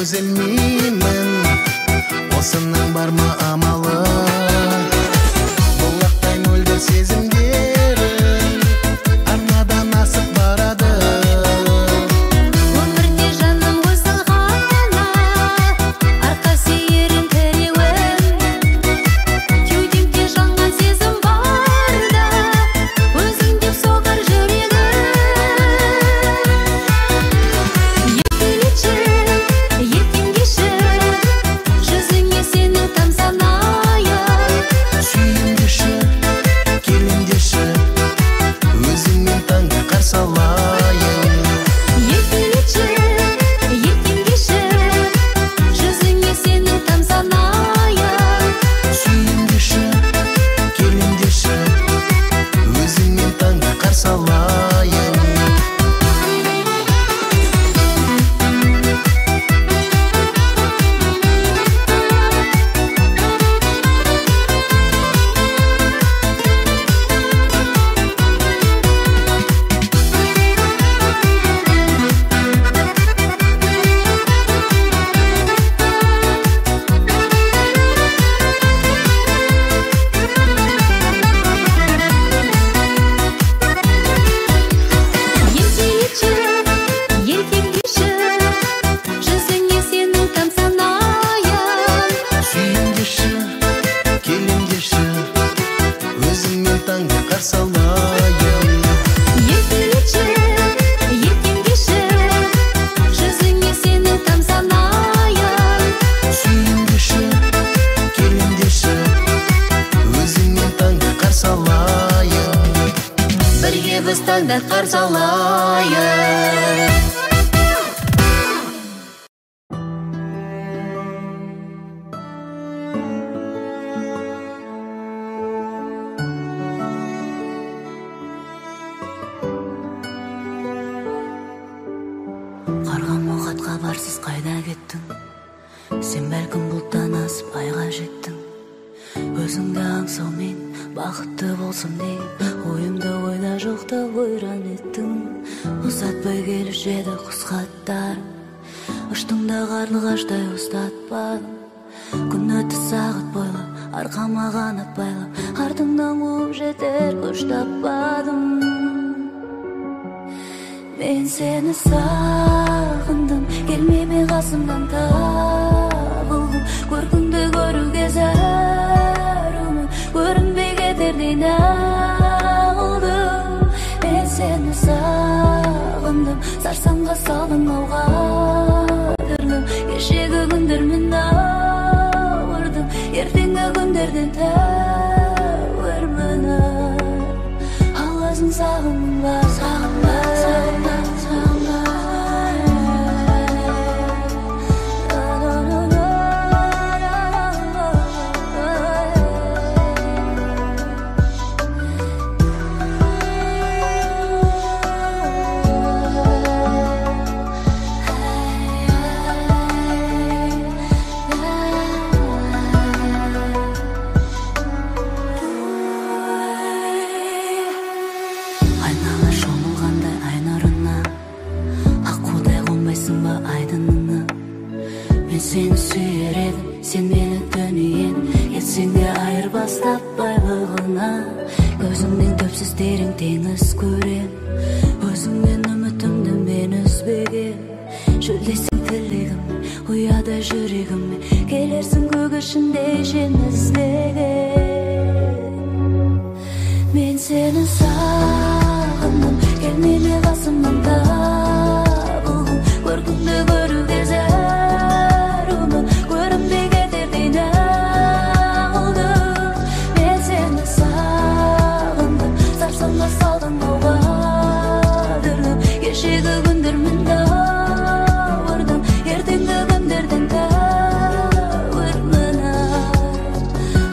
Үзілмеймін, осының бар ма амалы? Бұлақтай мөлдір сезімдерім арнадан асып барады. Өмірде жаным өзің ғана, арқа сүйерім тіреуім. Кеудемде жанған сезім барда, өзің деп соғар жүрегім. Еркелетші, ертеңгеші, жүзіңе сенің тамсанайын. Сүйемдеші, келемдеші, өзіңмен таңды қарсы алайын. Еркелетші, ертеңгеші, жүзіңе сенің тамсанайын. Сүйемдеші, келемдеші, өзіңмен таңды қарсы алайын. Еркелетші, ертеңгеші, жүзіңе сенің тамсанайын. Сүйемдеші, келемдеші, өзіңмен таңды қарсы алайын. Еркелетші, ертеңгеші, жүзіңе сенің тамсанайын. Сүйемдеші, келемдеші, өзіңмен таңды қарсы алайын. Бірге біз таңды қарсы алайық. Қарғам хат хабарсыз қайда кеттің? Сен бәлкім бұлттан асып айға жеттің. Өзіңді аңсаумен бақытты болсам деп, ойымды ойда жоқта ойран еттің. Ұзатпай келуші еді құс хаттар, ұштың да қарлығаштай ұстатпадың. Күн өтті сағат бойлап, арқама қанат байлап, артыңнан қуып жетер күш таппадым. Мен сені сағындым, келмей ме қасымнан табылдым. Көркіңді көруге зәрумін, көрінбей кетердей нағылдым. Мен сені сағындым, сарсаңға салдың ау қадірлім. Кешегі күндермен ауырдым, ертеңгі күндерден тәуірмін. Ал өзің сағындың ба? Сағынба, сағынба, сағынба. Айнала шомылғандай ай нұрына, аққудай қонбайсың ба айдыныңа? Мен сені сүйер едім, сен мені дүниен, кетсең де айырбастап байлығына. Көзіңнен түпсіз терең теңіз көрем, өзіңнен үмітімді мен үзбеген. Шөлдесең тілегіме, ұядай жүрегіме, келерсің көк ішінде жем іздеген. Мен сені сағындым, келмей ме қасымнан табылғым. Көркіңді көруге зәрумін, көрінбей кетердей нағылдым. Мен сені сағындым, сарсаңға салдың ау қадірлім. Кешегі күндермен ауырдым, ертеңгі күндерден тәуірмін.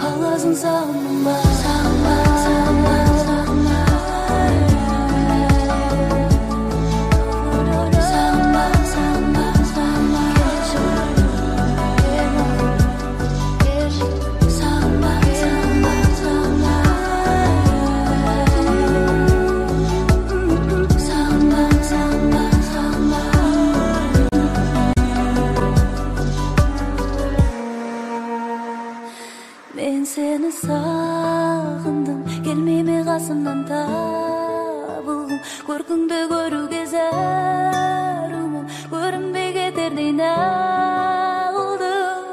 Ал өзің сағындың ба? Сағынба, сағынба, сағынба. Сағындым, келмей ме қасымнан табылғым, көркіңді көруге зәрумін, көрінбей кетердей нағылдым.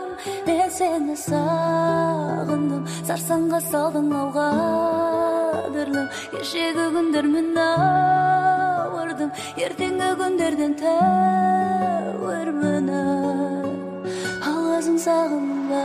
Мен сені сағындым, сарсаңға салдың ау қадірлім, кешегі күндермен ауырдым, ертеңгі күндерден тәуірмін ай, ал өзің сағынба.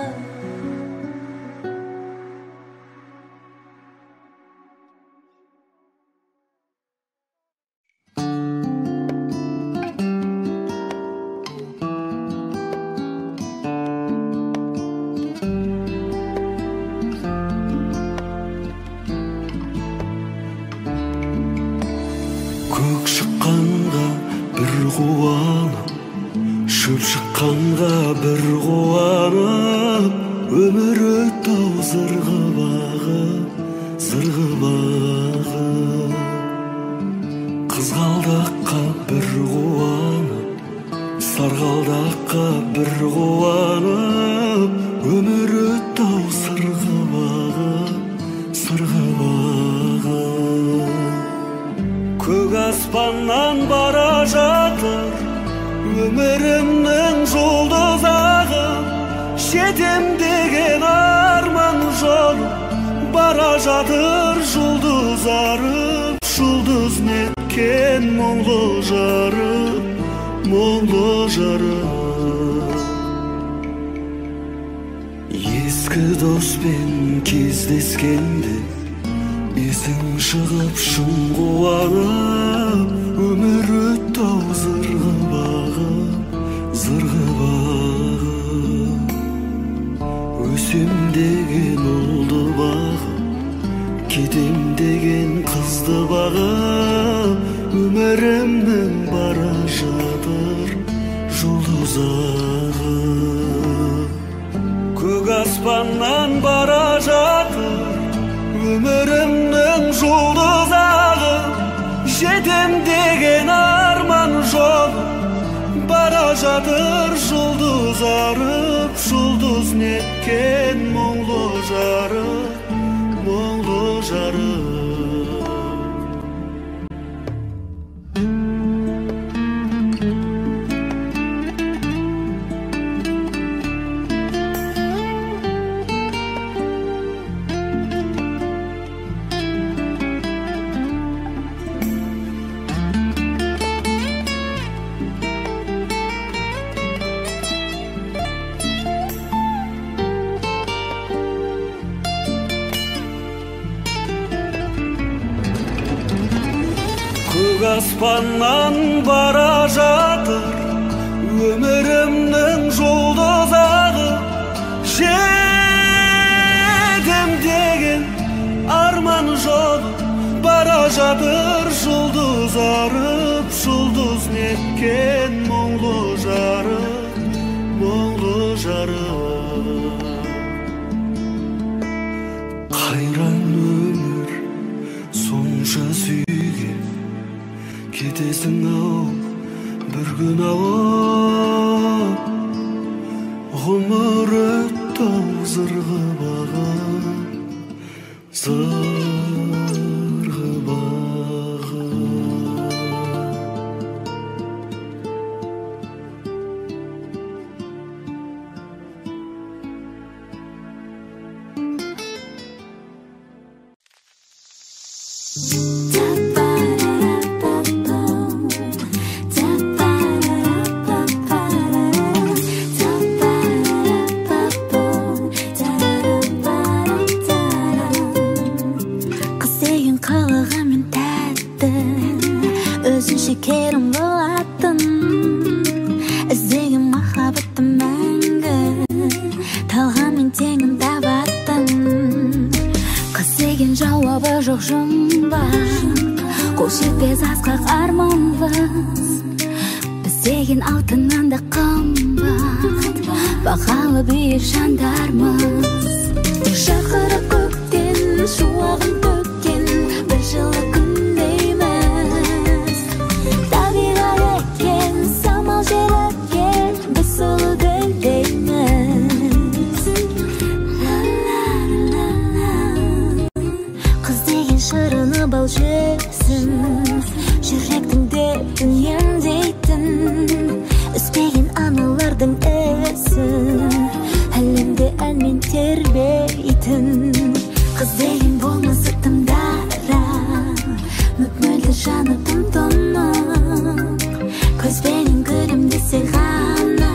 Көк шыққанға бір қуанып, шөп шыққанға бір қуанып, өмір өтті-ау зырғып ағып, зырғып ағып. Қызғалдаққа бір қуанып, сарғалдаққа бір қуанып, өмір өтті-ау сырғып ағып, сырғып ағып. Көк аспаннан бара жатыр өмірімнің жұлдыз ағы, жетем деген арман жолы бара жатыр жұлдыз арып, жұлдыз неткен мұңлы жарық, мұңлы жарық. Ескі доспен кездескенде есің шығып шын қуанып, өмір өтті-ау зырғып ағып, зырғып ағып. Өсем деген ұлды бағып, кетем деген қызды бағып, өмірімнің бара жатыр жұлдыз ағып. Көк аспаннан бара жатыр өмірімнің жұлдыз ағы, жетем деген арман жолы бара жатыр жұлдыз арып, жұлдыз неткен мұңлы жарық, мұңлы жарық. Көк аспаннан бара жатыр өмірімнің жұлдыз ағы, жетем деген арман жолы бара жатыр жұлдыз арып, жұлдыз неткен мұңлы жарық, мұңлы жарық. Қайран өмір сонша сүйген, кетесің ау бір күн ауып, ғұмыр өтті-ау зырғып ағып, зырғып ағып. Қыз деген қылығымен тәтті, өзінше керім болатын, іздеген махаббатты мәңгі талғаммен теңін табатын. Қыз деген жауабы жоқ жұмбақ, қол жетпес асқақ арманбыз, біз деген алтыннан да қымбат, бағалы биік жандармыз. Шақырып көктен, шуағын төккен бір жылы күндейміз. Табиғат екен, самал жел өткен, біз сұлу гүлдейміз. Ла ла ла Тербейтін қыз деген болмаса тым дара, мөп-мөлдір жаны тым тұнық. Көзбенен күлімдесе ғана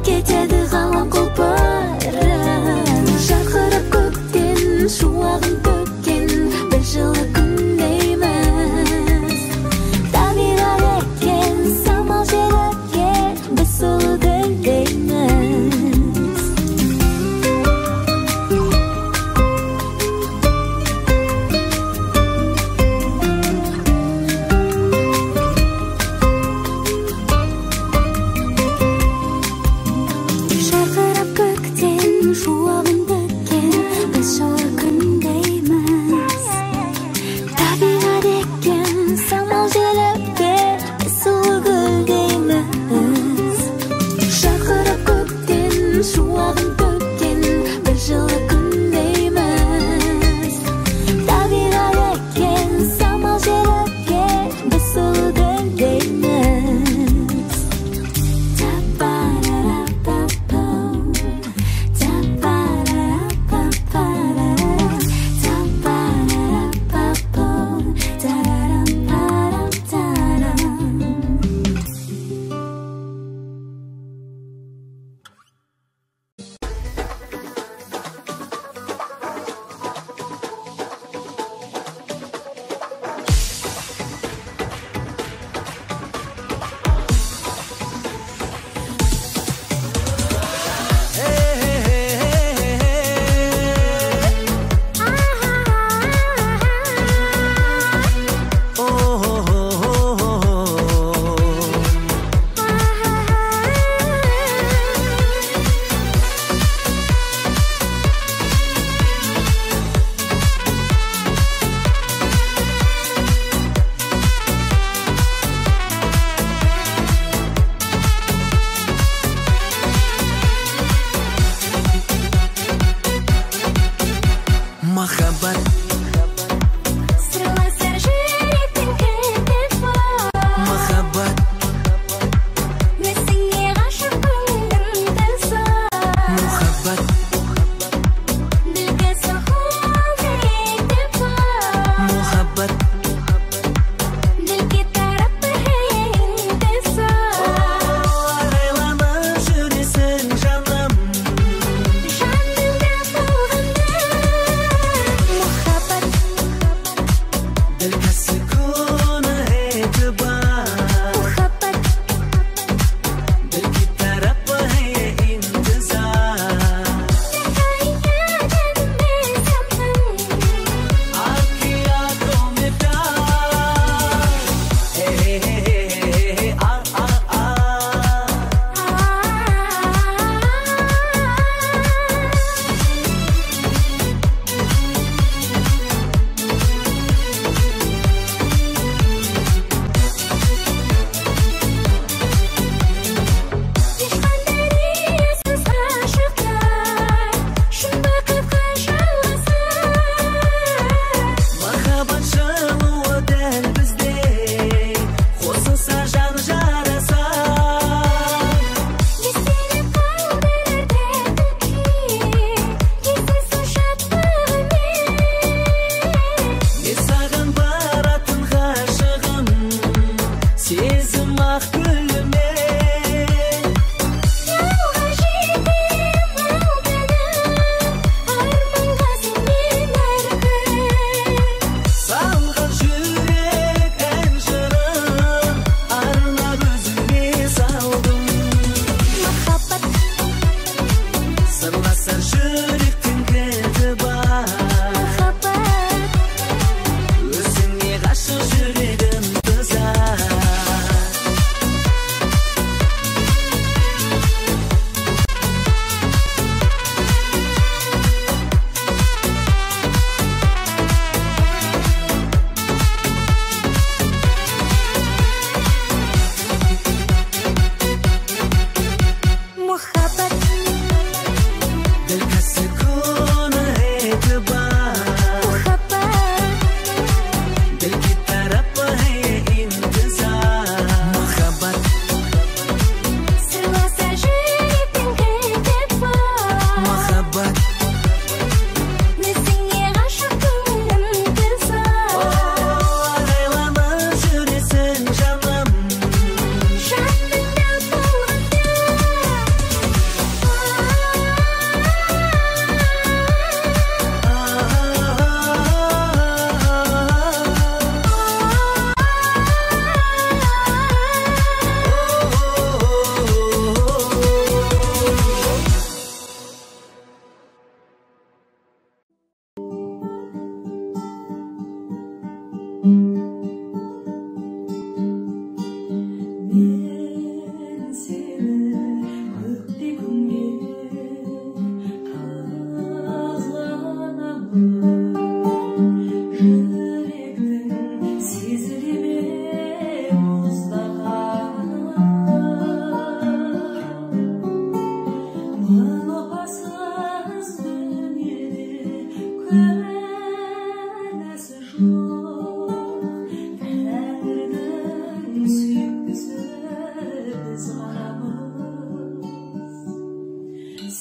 кетеді ғалам құлпырып. Жарқырап көктен шуағын төккен бір жылы күндейміз. Табиғат екен самал жел өткен біз сұлу гүлдейміз. Жарқырап көктен шуағын төккен біз жылы күндейміз. Табиғат екен самал жел өткен біз сұлу гүлдейміз. Жарқырап көктен шуағын төккен бір жылы күндейміз. Табиғат екен самал жел өткен біз сұлу гүлдейміз. Та-па-ра-ра-па-па, та-па-ра-ра-па-па-ра, та-па-ра-ра-па-па, та-ра-рам-па-рам-та-рам.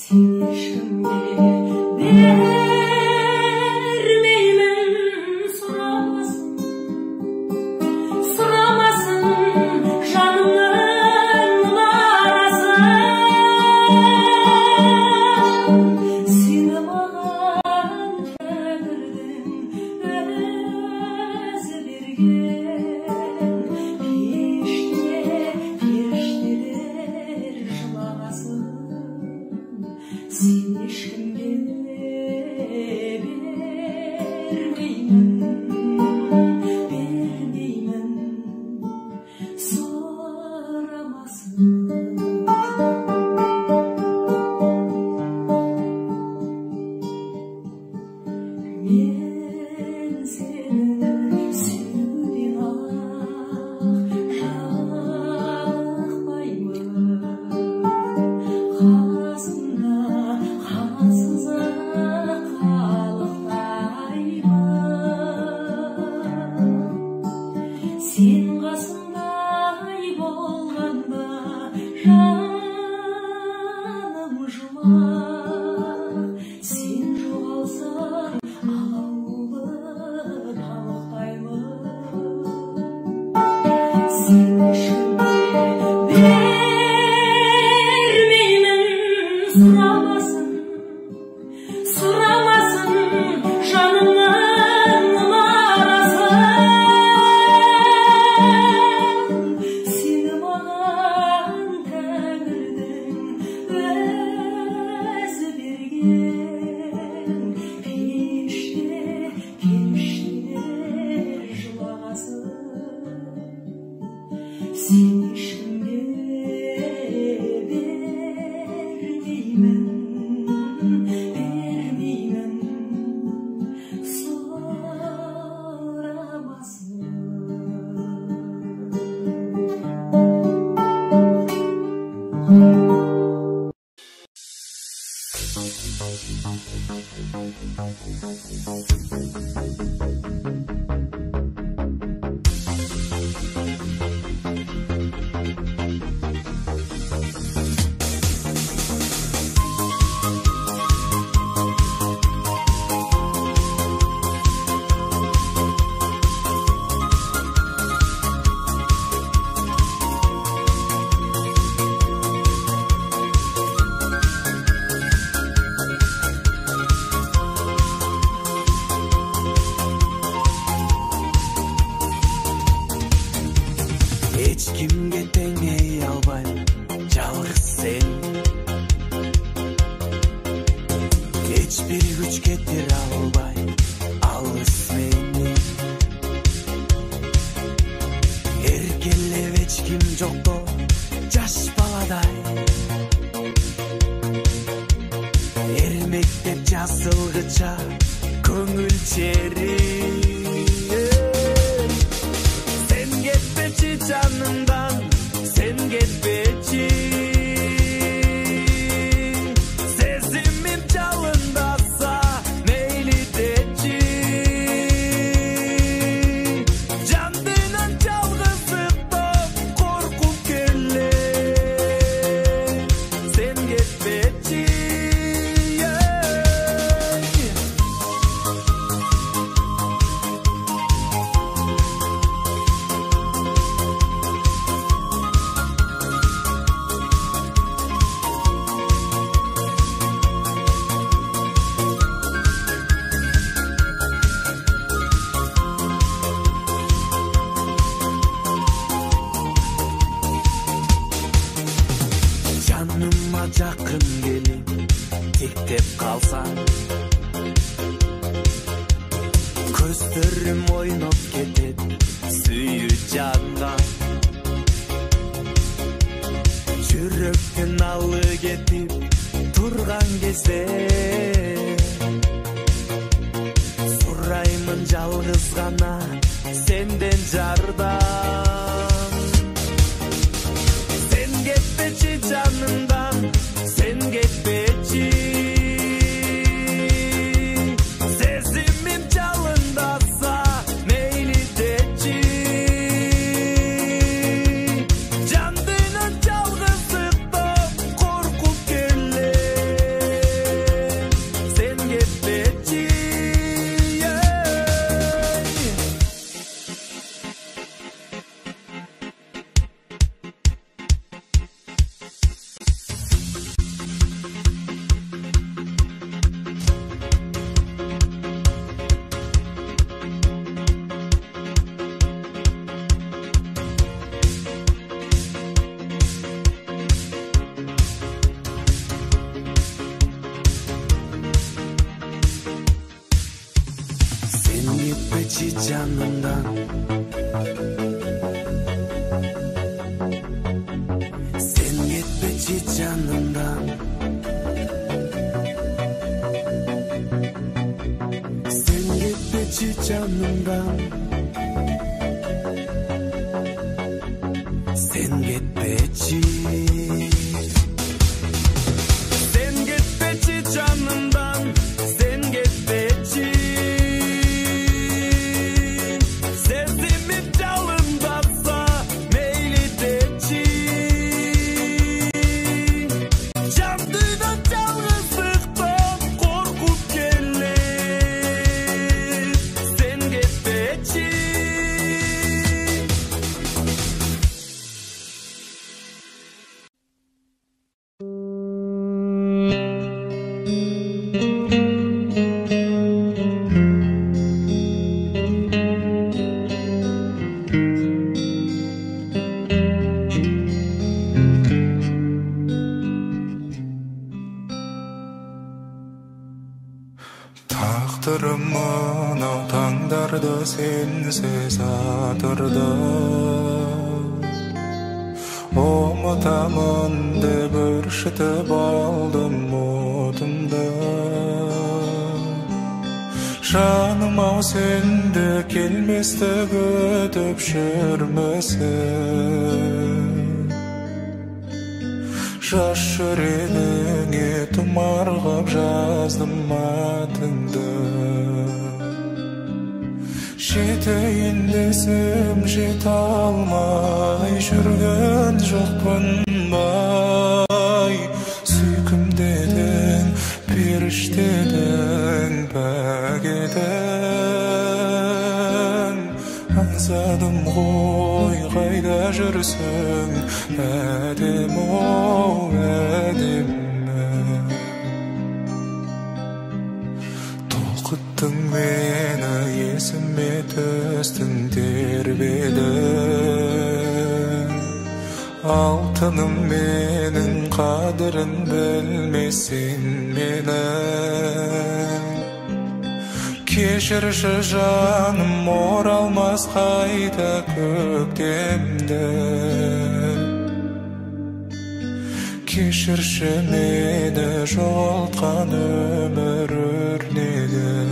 Сені ешкімге бермеймін, сұрамасын, сұрамасын жанымның мұнарасын. Сені маған тәңірдің өзі берген, періште, періштелер жылағасын. Сені ешкімге бермеймін, бермеймін, сұрамасын. Мен сені сүюден ақ жалықпаймын, қасымда қансыз ақ қалықтаймын. Сен қасымдай болғанда жаным жұмақ, сен жоғалсаң алаулы балықтаймын. Сені ешкімге бермеймін, сұрамасын, сұрамасын жанымның мұнарасын. Сені маған тәңірдің өзі берген, періште, періштелер жылағасын. Сені ешкімге бермеймін, бермеймін, сұрамасын. Ешкімге теңей албайм, жалғыз сен. Ешбір күч кетире албайм алыс мени. Эркелеп эч ким жокто жаш баладай, эрмектеп жазылгыча көңүл чери. Сен кетпечи жанымдан, сен кетпечи. Сезимим жалындаса мейли дечи. Жандынан жалгыздыктан коркуп келем. Сен кетпечи. Жаныма жақын келіп тектеп қалсаң, көздерім ойнап кетеді сүйі жанға. Жүректен алы кетіп тұрған кезде сұраймын жалғыз ғана сенден жардам. Сен кетпечи жанымдан, сен кетпечи. Сезимим жалындаса мейли дечи. Жандынан жалгыздыктан коркуп келем. кетпечи жанымдан. Сен кетпечи жанымдан. Сен кетпечи жанымдан. Сен кетпечи. Сен кетпечи жанымдан. Сен кетпечи. Сезимим жалындатса мейли дечи. Жан дүйнөм жалгыздыктан коркуп келет. Сен кетпечи. Тағдырым мынау таңдарды сенсіз атырды. Ұмытамын деп өршітіп алдым отымды. Жаным ау сен де келместі күтіп жүрмісің. Жас жүрегіңе тұмар қып жаздым атыңды. Жетейін десем жете алмай жүрген жоқпын бай. Сүйкімді едің, періште едің, пәк едің. Аңсадым ғой, қайда жүрсің, әдемі оу, әдемі. Толқыттың мені, есіме түстің, тербедің. Алтыным менің, қадірін білмесең менің. Кешірші жаным, оралмас қайта көктемді. Кешірші мені, жоғалтқан өмір өрнегін.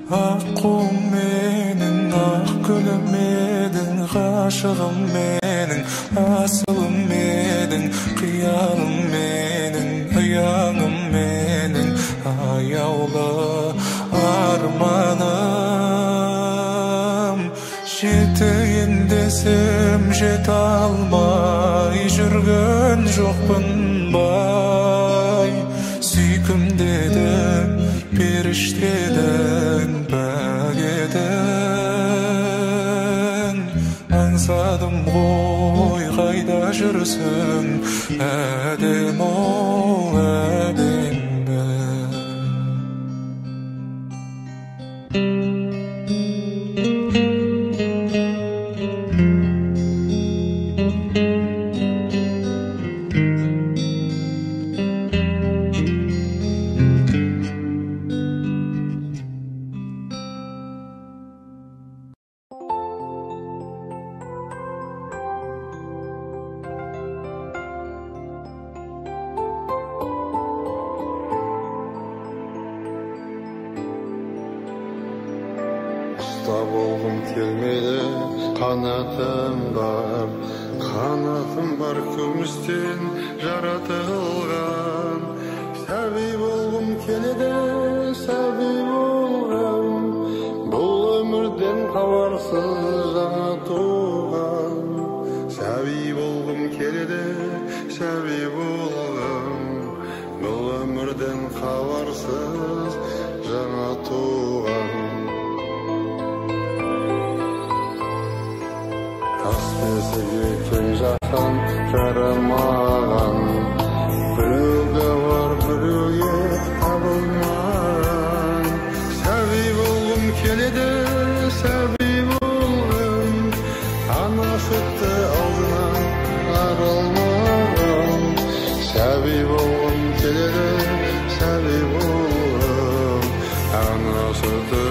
Аққуым менің, ақ гүлім едің, ғашығым менің, асылым едің, қиялым менің, ұяңым менің, аяулы арманым. Жетейін десем жете алмай жүрген жоқпын бай. Сүйкімді едің, періште едің, пәк едің. Аңсадым ғой, қайда жүрсің, әдемі оу, әдемі. Usta болғым келмейді, қанатым бар, қанатым бар күмістен жаратылған. Сәби болғым келеді, сәби болғым, бұл өмірден хабарсыз жаңа туған. Сәби болғым келеді, сәби болғым, бұл өмірден хабарсыз жаңа туған. Тас бесіге кең жаһан жарамаған, біреуге бар, біреуге табылмаған. Сәби болғым келеді, сәби болғым, ана сүті аузынан арылмаған. Сәби болғым келеді, сәби болғым, ана сүті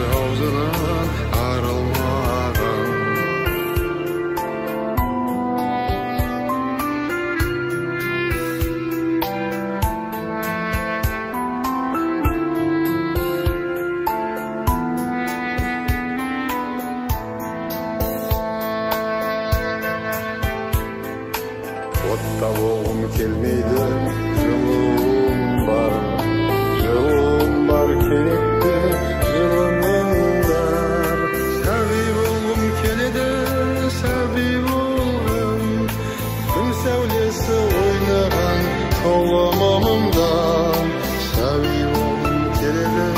Соғым келмейді, жылуым бар, жылуым бар керекті жылыныңдар. Сәби болғым келеді, сәби болғым, күн сәулесі ойнаған толымымда. Сәби болғым келеді,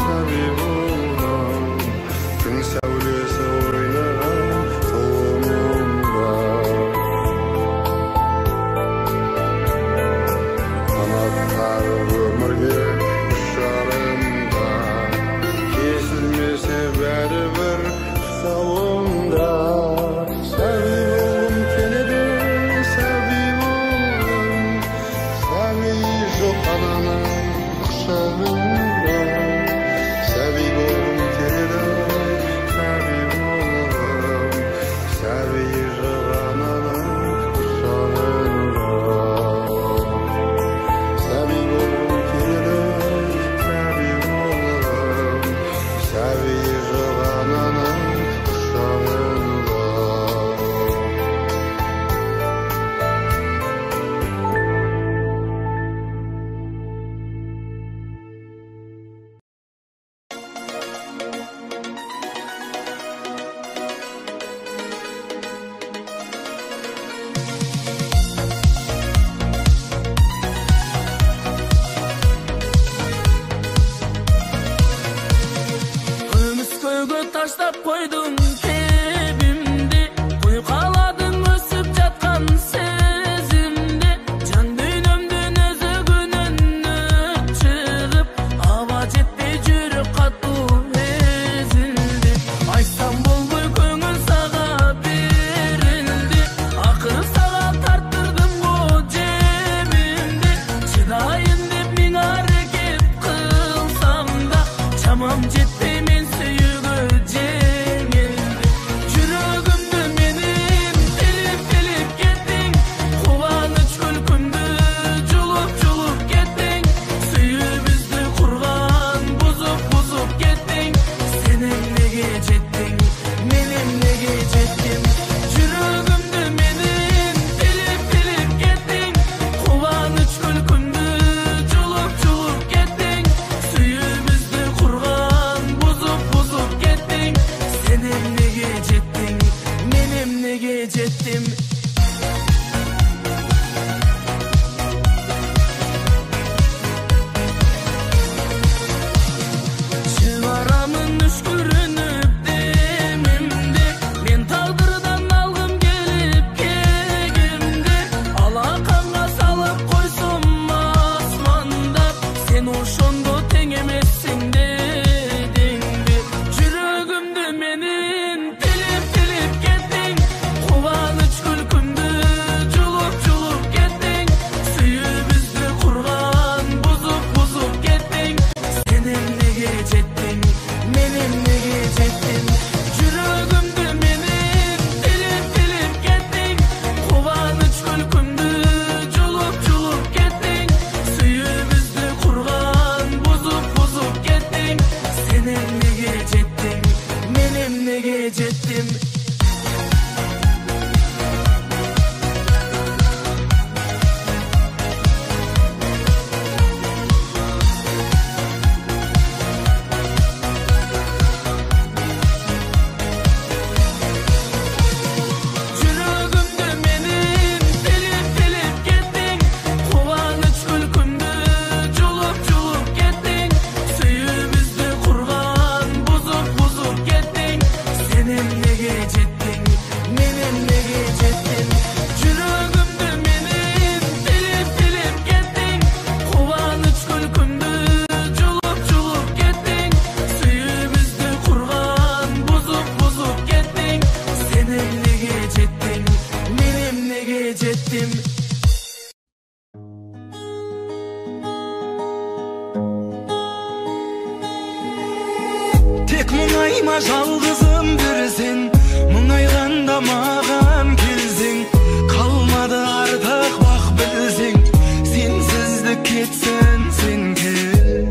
сәби болғым, күн сәулесі ойнаған толымымда. Қанаттар өмірге ұшарымда, кесілмесе бәрібір тұсауымда. Сәби болғым келеді, сәби болғым, сәби жоқ ананың құшағында. Сәби болғым келеді, сәби болғым, сәби жоқ ананың құшағында. Сәби болғым келеді, сәби болғым, сәби жоқ ананың құшағында. Көмүскөгө таштап койдум тебимди, куйкаладым өсүп жаткан сезимди. Жан дүйнөмдүн өзөгүнөн өрт чыгып, аба жетпей жүрөк катуу эзилди. Айтсам болбой көңүл сага берилди, акыры сага тарттырдым го жебимди. Чыдайын деп миң аракет кылсам да, чамам жетпей мен сүйүүгө жеңилди. Жүрөгүмдү менин тилип-тилип кеттиң, кубаныч күлкүмдү жулуп-жулуп кеттиң. Сүйүүбүздү курган бузуп-бузуп кеттиң. Сен эмнеге жеттиң, мен эмнеге жеттим? Жүрөгүмдү менин тилип-тилип кеттиң, кубаныч күлкүмдү жулуп-жулуп кеттиң. Сүйүүбүздү курган бузуп-бузуп кеттиң. Сен эмнеге жеттиң, мен эмнеге жеттим? Чыгарамын үшкүрүнүп демимди, мен тагдырдан алгым келип кегимди. Алаканга салып койсом асмандап, сен ошондо тең эмессиң дедиңби? Жүрөгүмдү менин тилип-тилип кеттиң, кубаныч күлкүмдү жулуп-жулуп кеттиң. Сүйүүбүздү курган бузуп-бузуп кеттиң. Сен эмнеге жеттиң, мен эмнеге жеттим? Жүрөгүмдү менин тилип-тилип кеттиң, кубаныч күлкүмдү жулуп-жулуп кеттиң. Сүйүүбүздү курган бузуп-бузуп кеттиң. Сен эмнеге жеттиң, мен эмнеге жеттим? Жүрөгүмдү менин тилип-тилип кеттиң, кубаныч күлкүмдү жулуп-жулуп кеттиң. Сүйүүбүздү курган бузуп-бузуп кеттиң. Сен эмнеге жеттиң, мен эмнеге жеттим? Жүрөгүмдү менин тилип-тилип кеттиң, кубаныч күлкүмдү жулуп-жулуп кеттиң. Сүйүүбүздү курган бузуп-бузуп кеттиң. Сен эмнеге жеттиң, мен эмнеге жеттим? Тек мұңайма жалғызым бір сен, мұңайғанда маған келсең, қалмады артық бақ білсең, сенсіздік кетсін сен кел.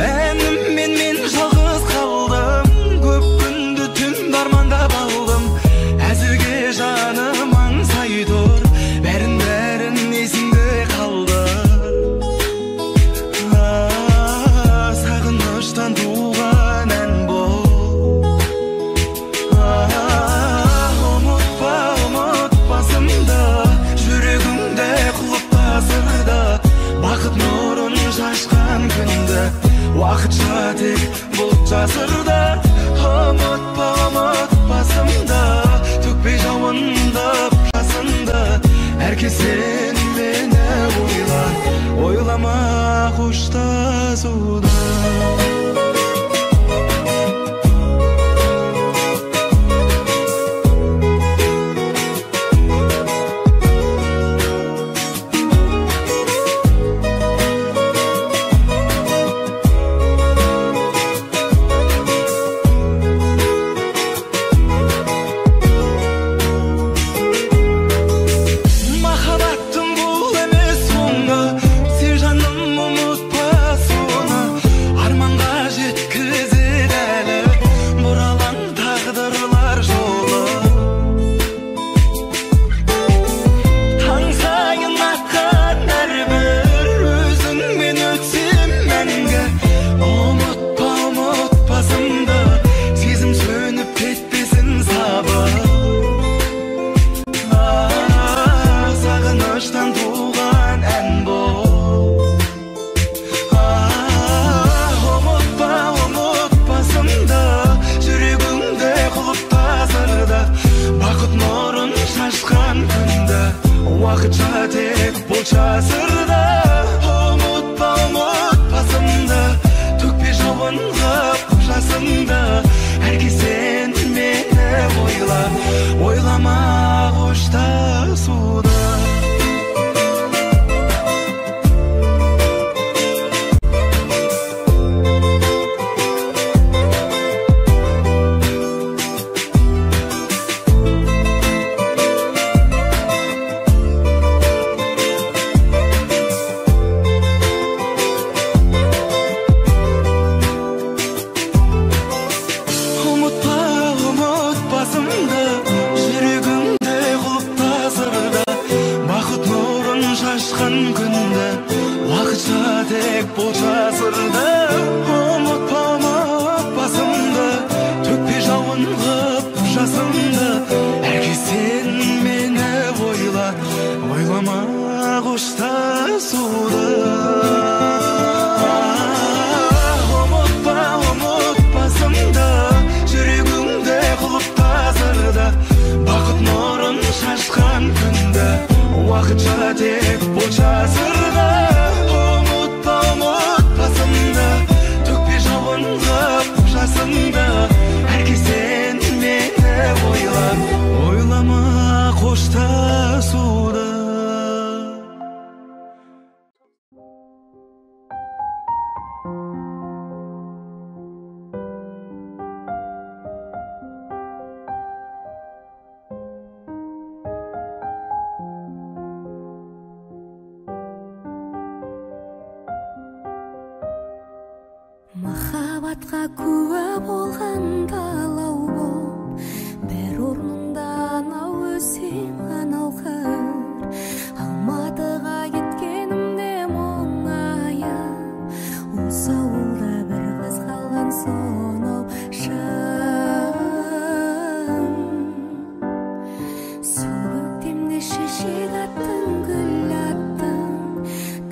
Әніммен мен жалғыз қалдым, көп күнді түнді армандап алдым, әзірге жаным. Әркез сен мені ойла, ойлама қоштасуды. Уақытша тек бұл жасырды, ұмытпа, ұмытпасымды, төкпе жауын қып жасымды. Әркез сен мені ойла, ойлама қоштасуды. Бұл жасырды, ұмытпа, ұмытпасымды, төкпе жауын қып жасымды. Әркез сен мені ойла, ойлама қоштасуды. Ұмытпа, ұмытпасымды, жүрегіңді құлыптасырды, бақыт нұрын шашқан күнді, уақытша тек бұл жасырды. Ұмытпасымды, төкпе жауын қып жасымды. Әркез сен мені ойла, ойлама қоштасуды. Махаббатқа куә болған талау боп, бір орнында анау өзен, анау қыр. Алматыға кеткенімде мұңайып, осы ауылда бір қыз қалған сонау шын. Сол көктемде шешек аттың, гүл аттың,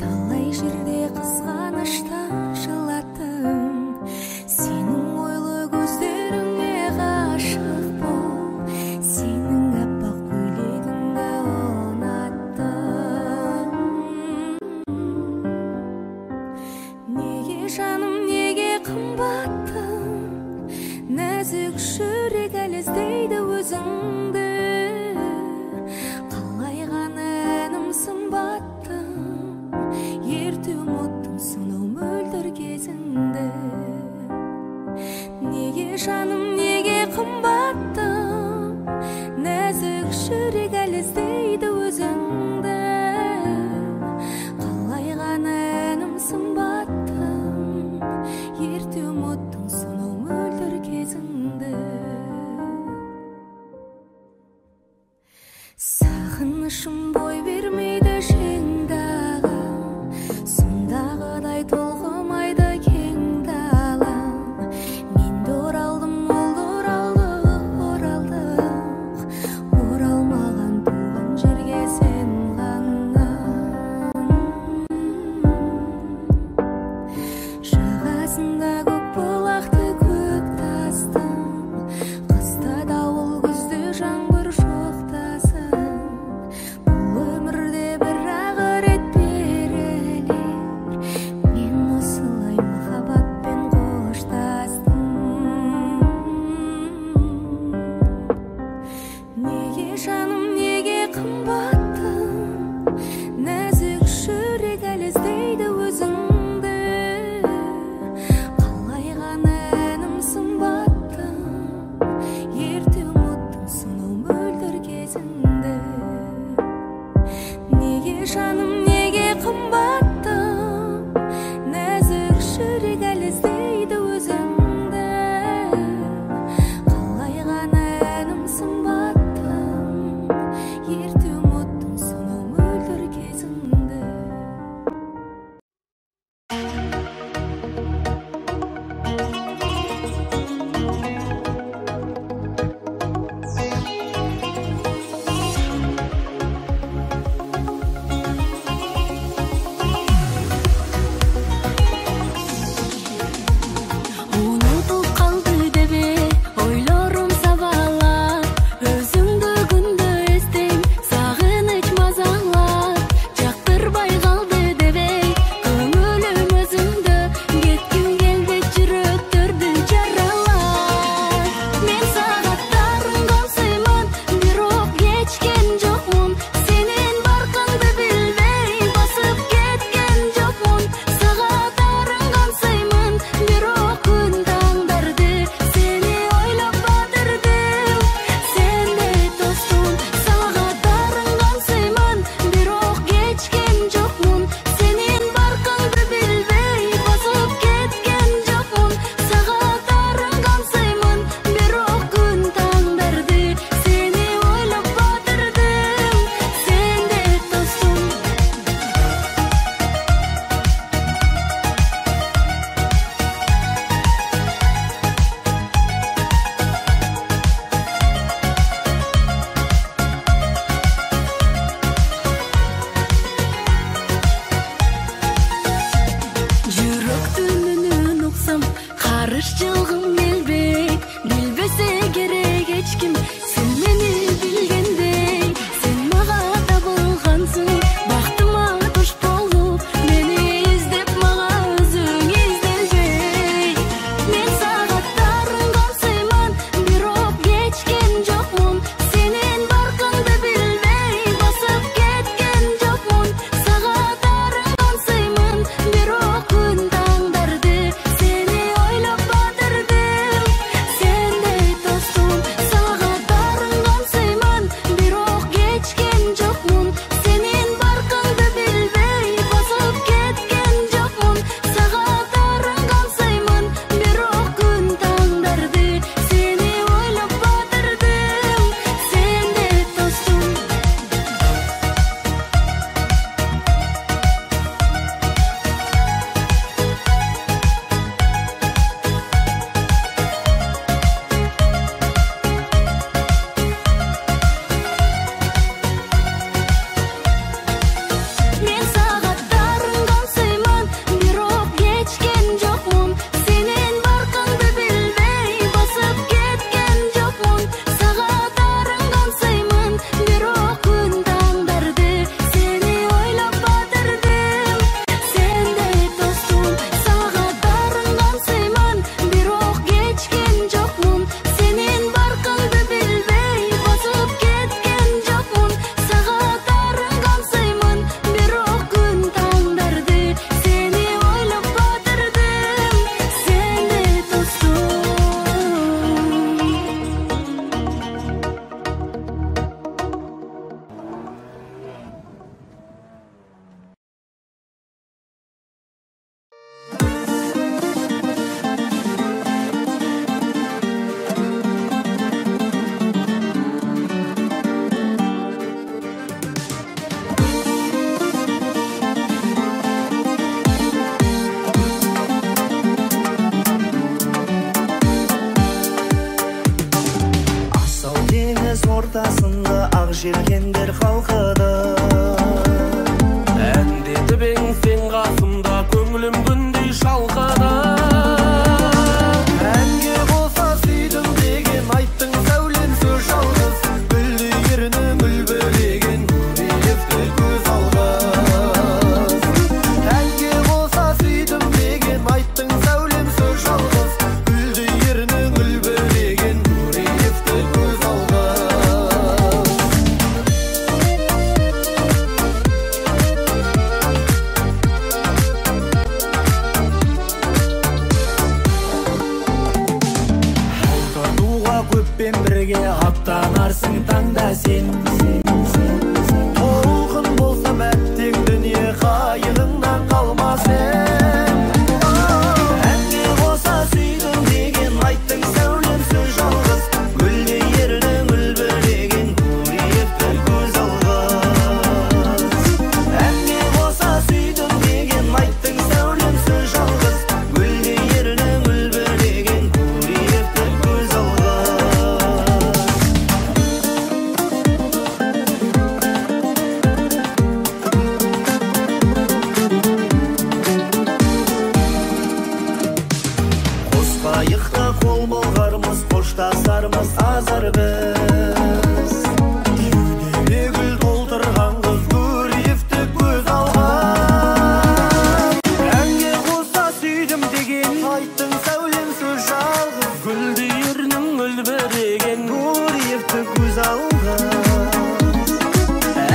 талай жерде қызғаныштан жылаттың. Сенің ойлы көздеріңе ғашық бол, сенің аппақ көйлегіңді ұнаттым. Неге жаным, неге қымбаттың, нәзік жүрек әлі іздейді өзіңді. Қалай ғана әнім сымбаттым, ерте ұмыттым сонау мөлдір кезіңді. Неге жаным, неге қымбаттым, нәзік жүрек әлі іздейді өзіңді. Қалай ғана әнім сымбаттым, ерте ұмыттым сонау мөлдір кезіңді. Сағынышым бой бермейді жеңдағы, сондағыдай толқымайды кең далам. Мен де оралдым, ол да оралды, оралдық, оралмаған туған жерге сен ғана. Жағасында көк бұлақты көк тастың, қыста дауыл, күзде жаңбыр жоқтасын. Бұл өмірде дегендер қалқыды. Әндетіп ең сен қасымда, көңілім күндей шалқыды. Әнге қоса сүйдім деген айттың сәулем сөз жалғыз. Гүлдей ернің үлбіреген Гурьевті көз алғыз. Әнге қоса сүйдім деген айттың сәулем сөз жалғыз. Гүлдей ернің үлбіреген Гурьевті көз алғыз. Тартуға көппен бірге аттанарсың таңда сен. Толқын болсам әттең дүние қайығыңнан қалмас ем. Әнге қоса сүйдім деген айттың сәулем сөз жалғыз. Гүлдей ернің үлбіреген Гурьевті көз алғыз. Әнге қоса сүйдім деген айттың сәулем сөз жалғыз. Гүлдей ернің үлбіреген Гурьевті көз алғыз. Қос қайықта қол бұлғармыз, қоштасармыз азар біз. Кеудеме гүл толтырған қыз Гурьевті көз алған. Әнге қоса сүйдім деген айттың сәулем сөз жалғыз. Гүлдей ернің үлбіреген Гурьевті көз алғыз.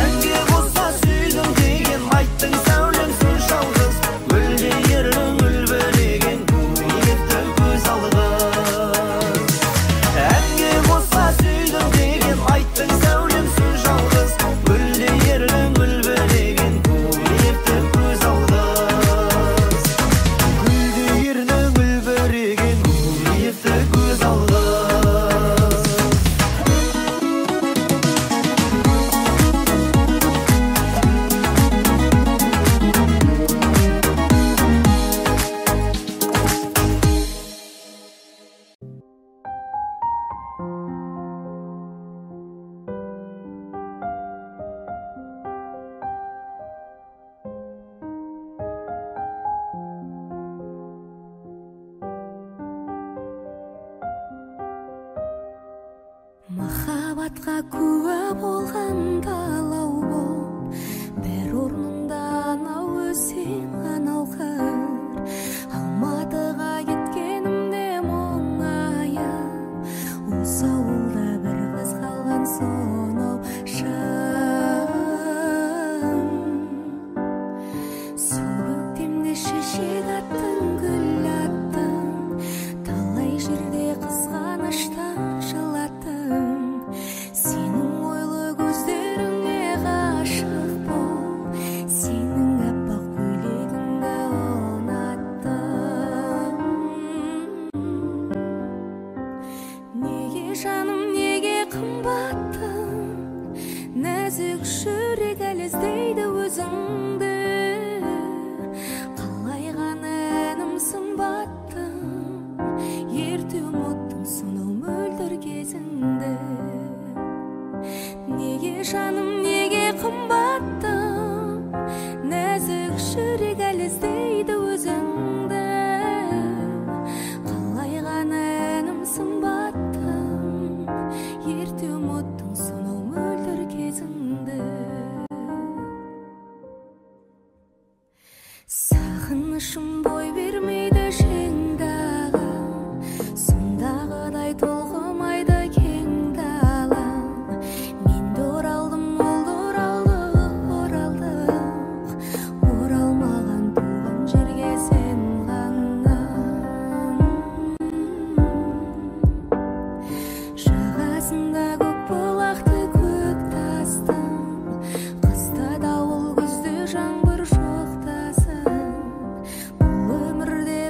Әнге қоса сүйдім деген айттың сәулем сөз жалғыз. Гүлдей ернің үлбіреген Гурьевті көз алғыз. Әнге қоса сүйдім деген айттың сәулем сөз жалғыз. Гүлдей ернің үлбіреген Гурьевті көз алғыз. Гүлдей ернің үлбіреген Гурьевті көз алғыз. Махаббатқа куә болған далау боп, бір орнында анау өзен, анау қыр. Алматыға кеткенімде мұңайып, осы ауылда бір қыз қалған сонау шын. Сол көктемде шешек аттың, гүл аттың, талай жерде қызғаныштан жылаттың. Сенің ойлы көздеріңе ғашық болып, сенің аппақ көйлегіңді ұнаттым. Неге жаным, неге қымбаттым, нәзік жүрек әлі іздейді өзіңді. Қалай ғана әнім сымбаттым, ерте ұмыттың сонау мөлдір кезіңді. Неге жаным, неге қымбаттым, нәзік жүрек әлі іздейді өзіңді. Қалай ғана әнім сымбаттым, ерте ұмыттың сонау мөлдір кезіңді. Сағынышым бой бермейді жеңдағы, сондағыдай толқымайды кең дала. Мен де оралдым, ол да оралды, оралдық. Оралмаған туған жерге сен ғана. Жағасында көк бұлақты көк тастың, қыста дауыл, күзде жаңбыр жоқтасын. Бұл өмірде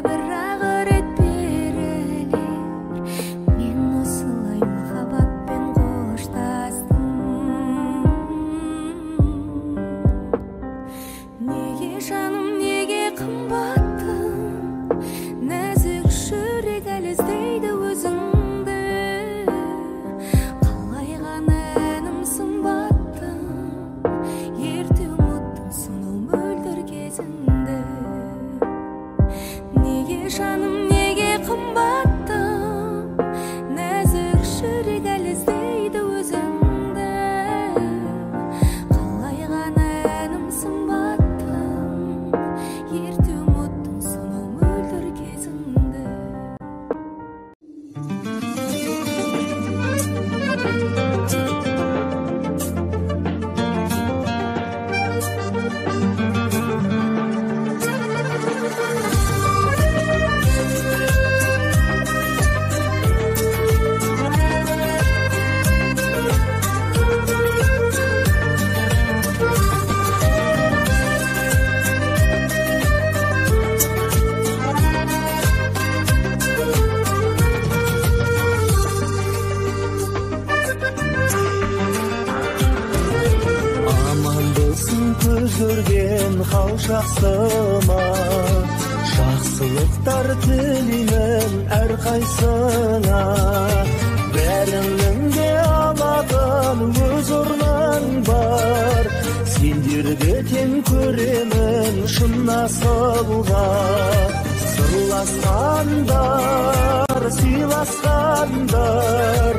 Көз көрген хал жақсы ма? Жақсылықтар тілеймін әрқайсыңа. Бәріңнің де алатын өз орның бар. Сендерді тең көремін шын асылға. Сырласқандар, сыйласқандар,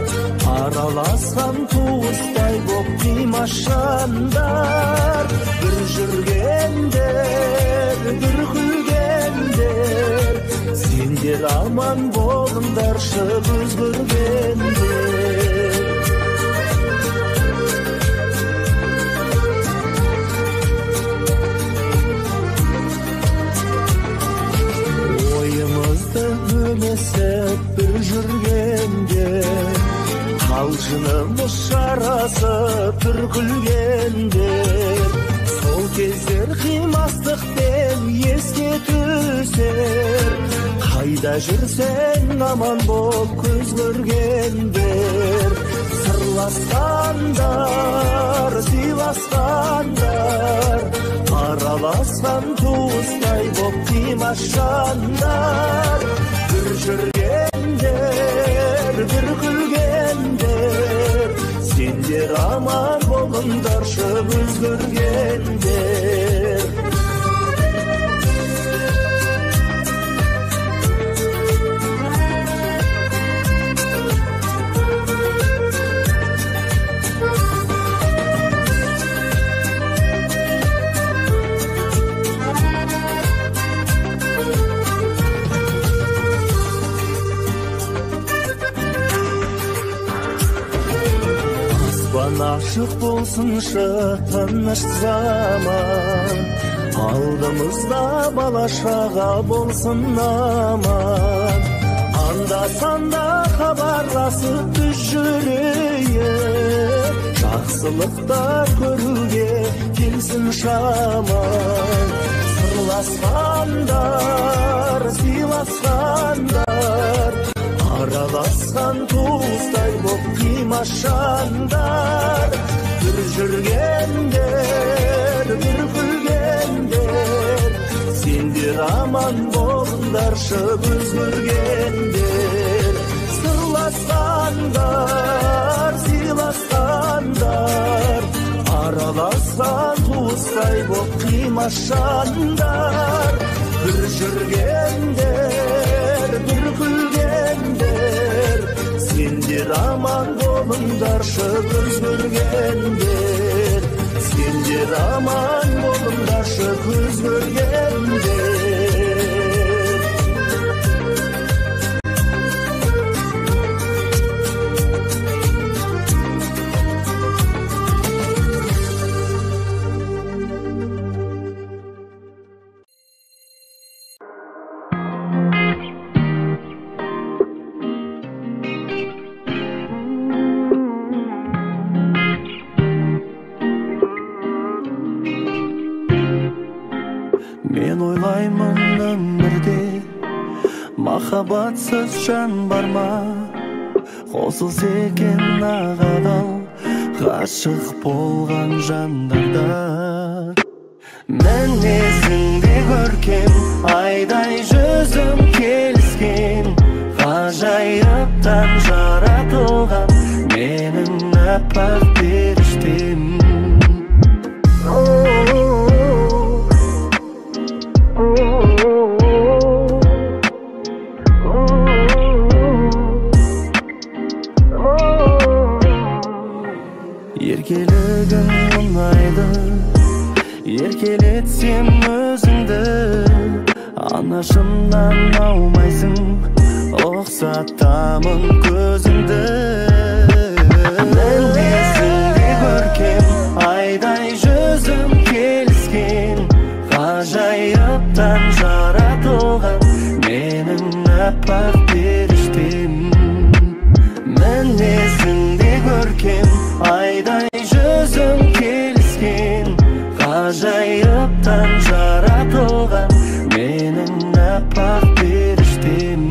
араласқан туыстай боп қимас жандар. Бір жүргендер, бір күлгендер, сендер аман болыңдаршы көз көргендер. Ойымызды бөлісіп бір жүргенде, қалжыңымыз жарасып бір күлгенде, сол кездер қимастықпен еске түсер. Қайда жүрсең аман бол көз көргендер. Сырласқандар, сыйласқандар, араласқан туыстай боп қимас жандар. Бір жүргендер, бір күлгендер, сендер аман болыңдаршы көз көргендер. Аспан ашық болсыншы тыныш заман, алдымызда бала шаға болсын аман. Анда-санда хабарласып біз жүрейік, жақсылықтар көруге келсін шаман. Сырласқандар, сыйласқандар, араласқан туыстай боп қимас жандар. Бір жүргендер, бір күлгендер, сендер аман болыңдаршы көз көргендер. Сырласқандар, сыйласқандар, араласқан туыстай боп қимас жандар. Бір жүргендер, бір күлгендер, сендер аман болыңдаршы көз көргендер. Сендер аман болыңдаршы көз көргендер. Мен ойлаймын өмірде махаббатсыз жан бар ма? Қосылса екен ақ адал ғашық болған жандарда. Мінезіңде көркем айдай жүзің келіскен, ғажайыптан жаратылған менің аппақ періштем. Еркелігің ұнайды, еркелетсем өзіңді, анашымнан аумайсың, ұқсатамын көзіңді. Мінезіңде көркем айдай жүзің келіскен, ғажайыптан жаратылған менің аппақ періштем. Мінезіңде көркем айдай жүзің келіскен, ғажайыптан жаратылған менің аппақ періштем.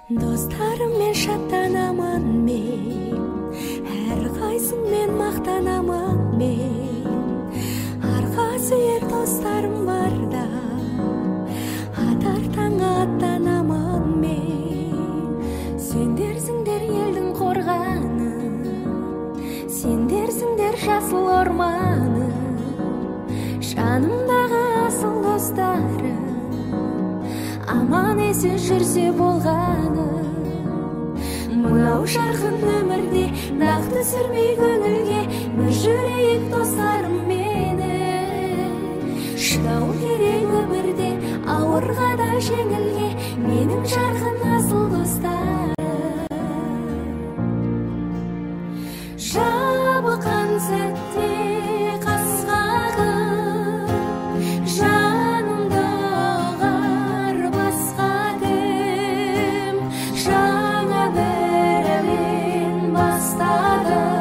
Достарыммен шаттанамын мен, әрқайсыңмен мақтанамын мен. Арқа сүйер достарым барда, атар таңға аттанамын мен. Сендерсіңдер елдің қорғаны, сендерсіңдер жасыл орманы. Жанымдағы асыл достарым, аман есен жүрсе болғаны. Мынау жарқын өмірде дақ түсірмей көңілге, бір жүрейік достарым мені. Шыдау керек өмірде ауырға да жеңілге, менің жарқын асыл достарым. Жабыққан сәтте қасқағым, жанымды ұғар басқа кім? Жаңа бір әуен бастадым,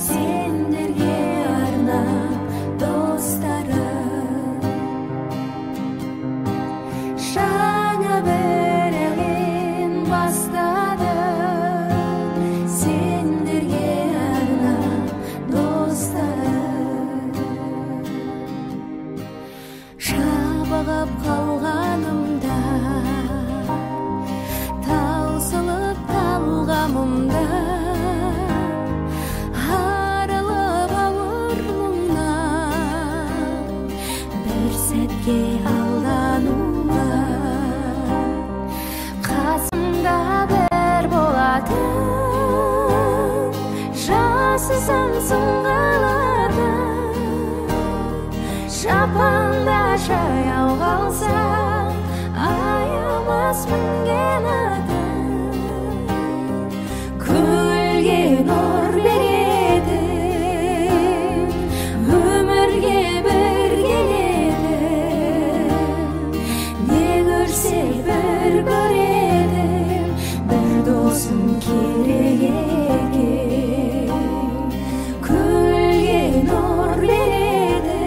сендерге арнап достарым. Жаңа бір әуен бастадым, сендерге арнап достарым. Жабығып қалғанымда, таусылып талғамымда, арылып ауыр мұңнан, бір сәтке алдануға. Қасымда бір болатын, жасысам қалатын, жапанда жаяу қалсам, аямас мінген атым. Көлге нұр беретін, өмірге бір келетін, не көрсе бір көретін, бір досым керек екен. Көлге нұр беретін,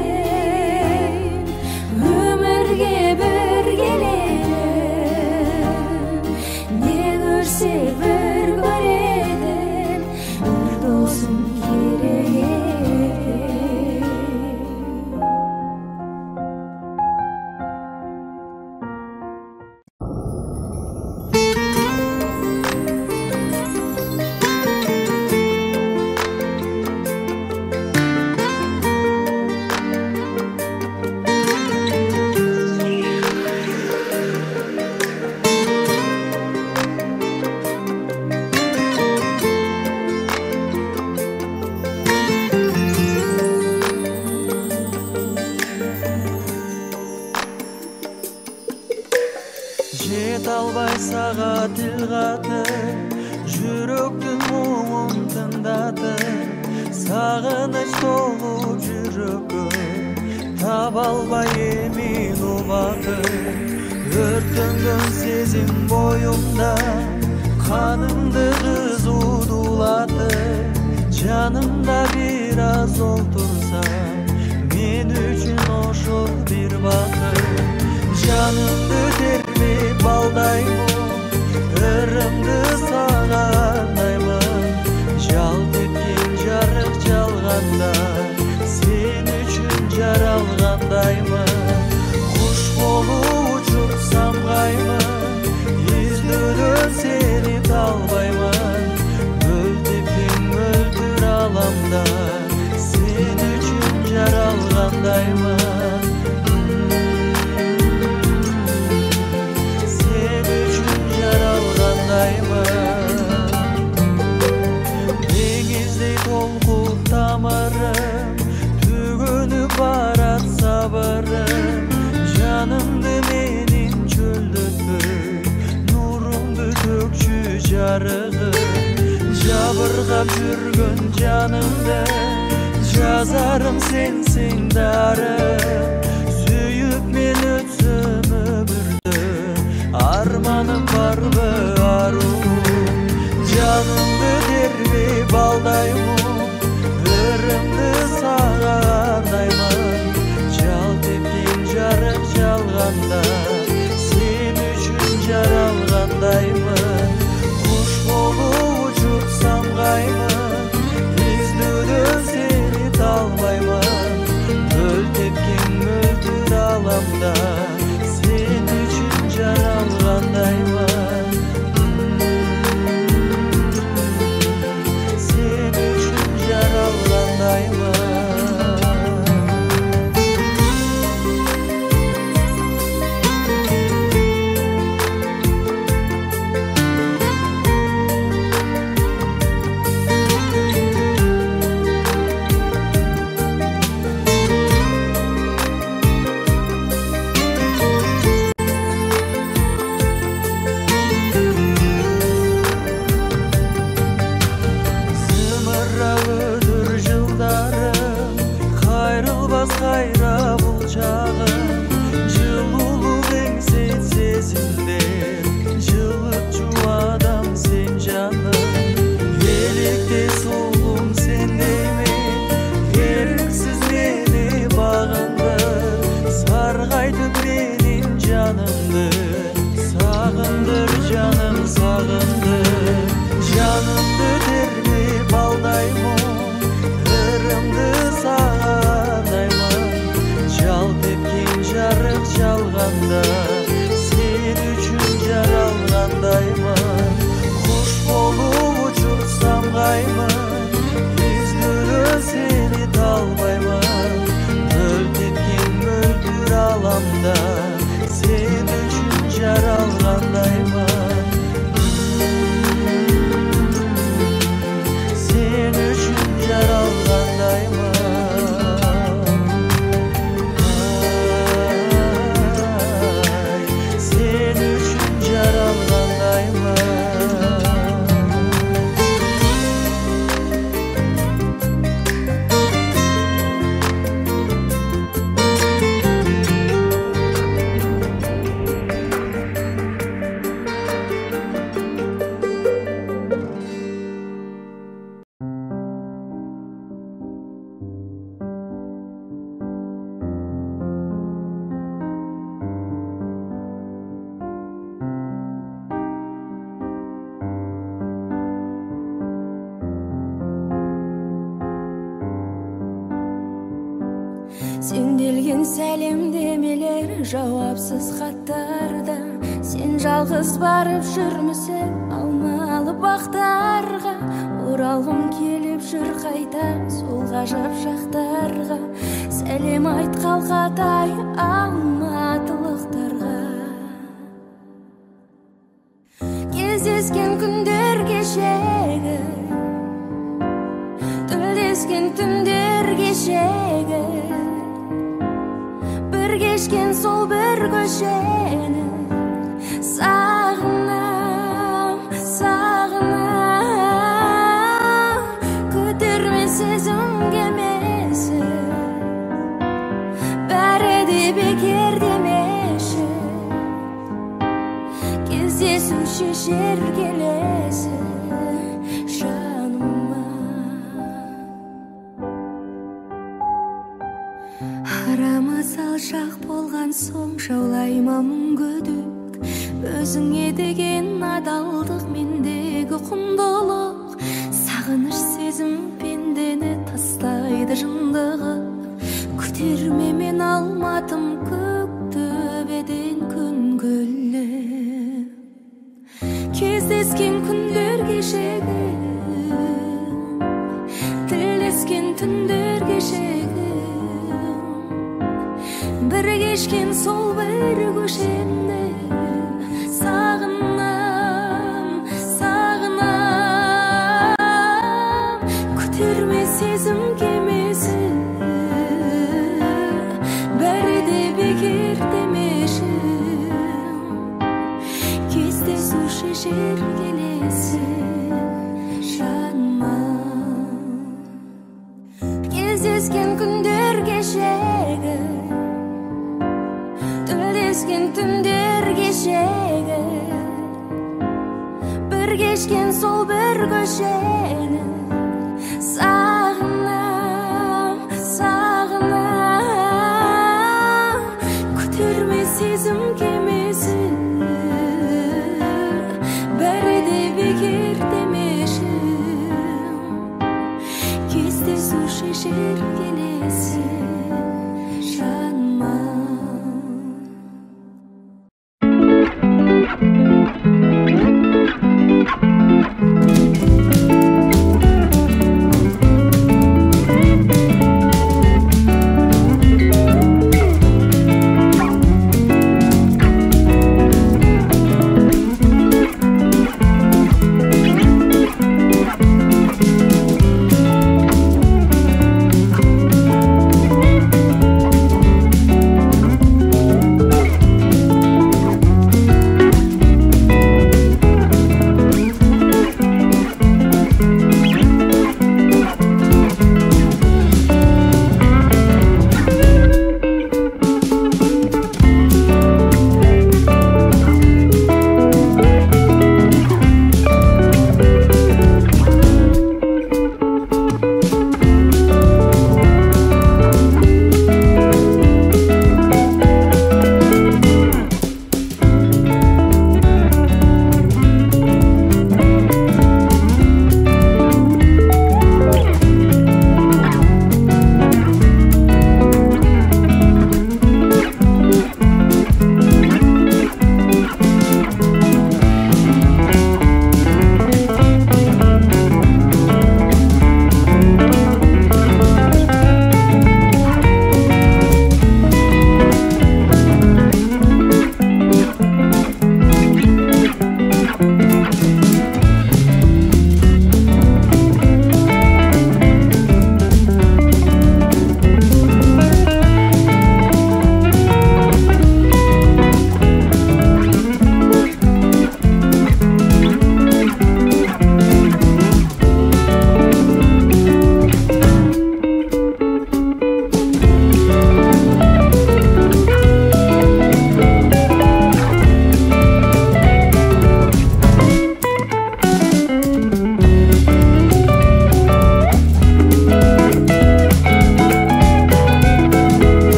өмірге бір келетін, не көрсе бір көретін, бір досым керек екен. Жете албай сага тил катып, жүрөктүн муңун тыңдатып, сагыныч толуп жүрөккө, таба албай эмин убакыт. Өртөнгөн сезим боюмда, канымды кызуу дулатып, жанымда бир аз олтурсаң, мен үчүн ошол бир бакыт. Жанымды тербеп алдаймын, ырымды сага арнаймын. Жалт эткен жарык жалганда, сен үчүн жаралгандаймын. Куш болуп учуп самгаймын, издөдөн сени талбаймын. Мөлтепкен мөлдүр аламда, сен үчүн жаралгандаймын. Сен үчүн жаралгандаймын. Деңиздей толкуп тамырым, түгөнүп барат сабырым. Жанымды менин чөлдөтпөй, нурумду төкчү жарыгым. Жабыркап жүргөн жанымды, жазарым сенсиң дарым. Сүйүп мен өтсөм өмүрдү, арманым барбы аруум. Жанымды тербеп алдаймын, ырымды сага арнаймын. Жалт эткен жарык жалганда, сен үчүн жаралгандаймын. менин жанымды сагындыр, жаным сагындыр. Жанымды тербеп алдаймын, ырымды сагынаймын. Жалт эткен жарык жалганда сен үчүн жаралгандаймын. Куш болуп учуп самгаймын, издөрө сени талбаймын. Мөлт эткен мөлдүр аламда сен үчүн жаралгандаймын. Сен үчүн жаралгандаймын. Сен үчүн жаралгандаймын. Сенделген сәлемдемелер, жауапсыз хаттарда сен жалғыз барып жүрмісің алмалы бақтарға. Оралғым келіп жүр қайта сол ғажап жақтарға. Сәлем айт қалқатай алматылықтарға. Кездескен күндер кешегі, тілдескен түндер кешегі, бір кешкен сол бір көшені сағынам, сағынам. Көтерме сезім кемесі, бәрі де бекер демеші. Кездесу шешер келесі жаныма. Арамыз алшақ болған соң жаулаймын күдік. Өзіңе деген адалдық мендегі құндылық. Сағыныш сезім пендені тастайды жындығы. Күтерме мен Алматым көк төбеден күн күліп. Кездескен күндер кешегі, тілдескен түндер кешегі, бір кешкен сол бір көшені сағынам, сағынам. Күтерме сезім кемесі, бәрі де бекер демеші. Кездесу шешер келесі жаныма. Кездескен күндер кешегі, тілдескен түндер кешегі, бір кешкен сол бір көшені сағынам, сағынам. Күтерме сезім кемесі, бәрі де бекер демеші. Кездесу шешер келесі жаныма.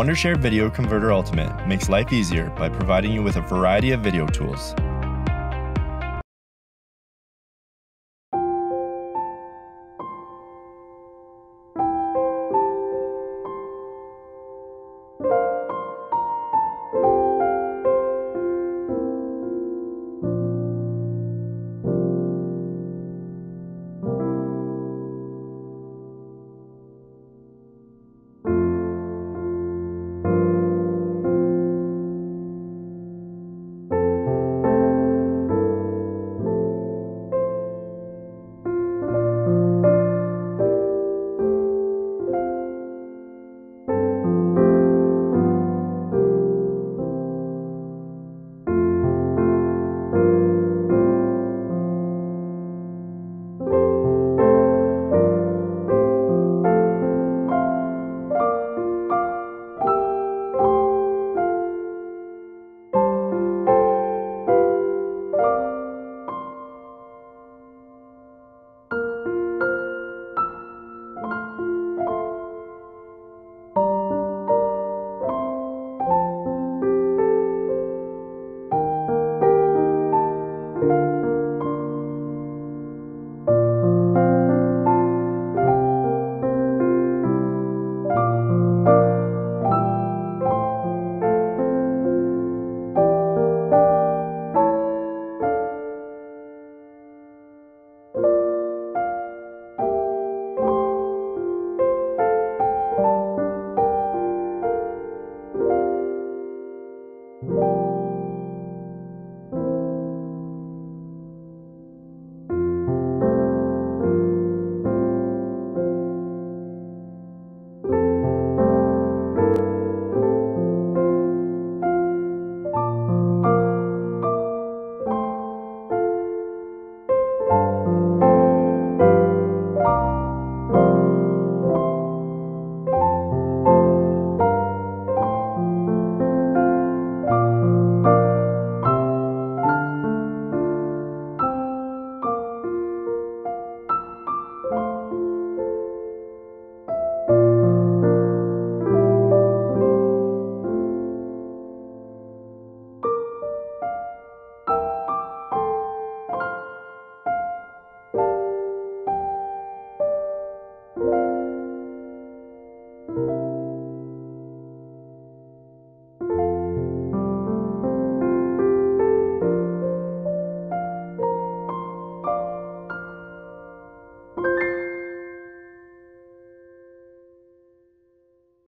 Wondershare Video Converter Ultimate makes life easier by providing you with a variety of video tools. You.